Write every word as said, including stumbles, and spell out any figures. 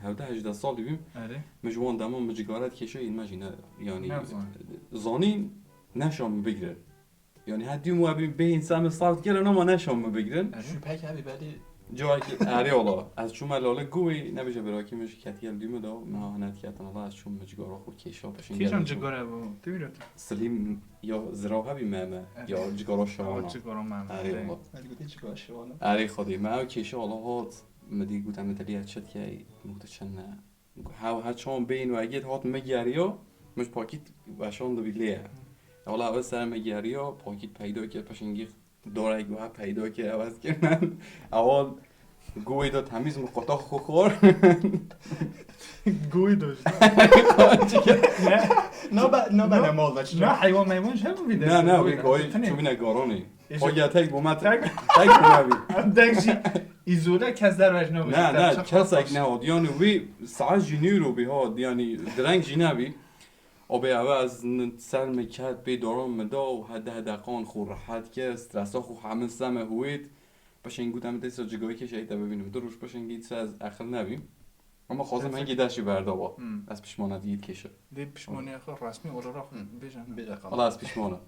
Hevdeh hejdeh salî bîm. Erê. Min ji wan deman min cigara dikêşe, me jî ne, yanî Nezan. zanîn neşa min bigirin. Yanî her dîm we bî bê însan min saf dikirin ama neşa min bigirin. Erê. Şüphe ki abi belli. Cihakî erê ola. Ez çûme lale guwê nebêje berakî min jî ketiye li dîme de, min ha hene diketin ola, ez çûm min cigara xwe kêşa peşin Kîjan geldim. Cigara bû? Tu bîra tu. Silîm ya zirav hebî me me. Evet. Ya cigara şawana. Cigara me. Erê ola. Hadi götür çıkar şu an. Erê xwedî. Me ew kêşa ola hat. Min dî gote min dilî ez çi dikey. Min gote çi ne. Hew her çawan bêyîn we gêt hat min geriya. Min ji pakît weşan dibî lê ye. Wala ev ser min geriya, pakît peyda kir, peşingî dorek we peyda kir, ew ez kir min. Ewa guwê de temîz min qota xwe xor. Guwê de. No be, no be ne mal da Ne heywan meywan şey mi bir de? Ne ne, Guwê wê de. goyî Tine. Çûbîne garonê. Êşe- Xwe ya tek bû me Tek- tek bû me bî. Dek jî îzole kes dervej ne. Ne ne, kesek ne hat. Yani wî saet jî nîro bî hat. Yani direng jî nebî. O bê eve ez n- ser min ket pê doran min da û hede hedeqan xwe rehet kir. Stresa xwe hemin seme hûyt. Peşên gote min têsa cigayî kêşe te bibînim. Du roj peşên gît ez eqil nebîm. Ama xwazim Kes- hengî deşî berdava. Hmm. Ez pişmana dît kêşe. Dê pişmanî xwe resmî olarak bêje. Bir dakika. Valla ez pişmana.